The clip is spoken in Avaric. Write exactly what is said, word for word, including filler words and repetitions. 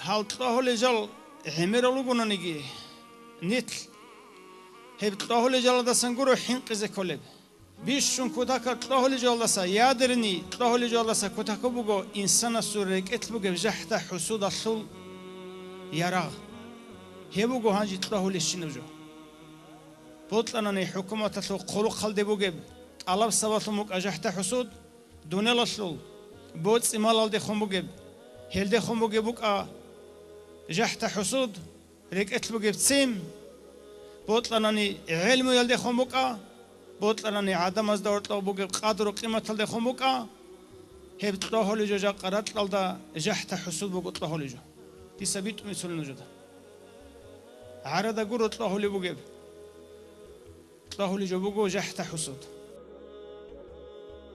Гьал кьогьулел жал гӀемерал ругонаниги, нилъ гьеб кьогьулел жалаздасан гуро хӀинкъизе кколеб. Бищун кутакаб кьогьулел жалаздаса, ядерный кьогьулел жалаздаса кутакаб буго инсанасул рекӀелъ бугеб жахӀда-хӀусудалъул ярагъ. Гьеб буго гьанже кьогьулебщинаб жо. Бокьанани хӀукуматалъул хъулухъалде бугеб тӀалаб-сабаблъун букӀа жахӀда-хӀусуд, дуниялалъул боцӀи-малалдехун бугеб, гьелдехун бугеб букӀа жахӀда-хӀусуд, рекӀелъ бугеб ццин, бокьанани гӀелмуялдехун букӀа, бокьанани гӀадамазда гьоркьоб бугеб къадру-къиматалдехун букӀа, гьеб кьогьулеб жо жакъа ракьалда жахӀда-хӀусуд буго кьогьулеб жо. Дица битӀун бицунеб нужеда. ГӀарада гуро кьогьулеб бугеб. Кьогьулеб жо буго жахӀда-хӀусуд.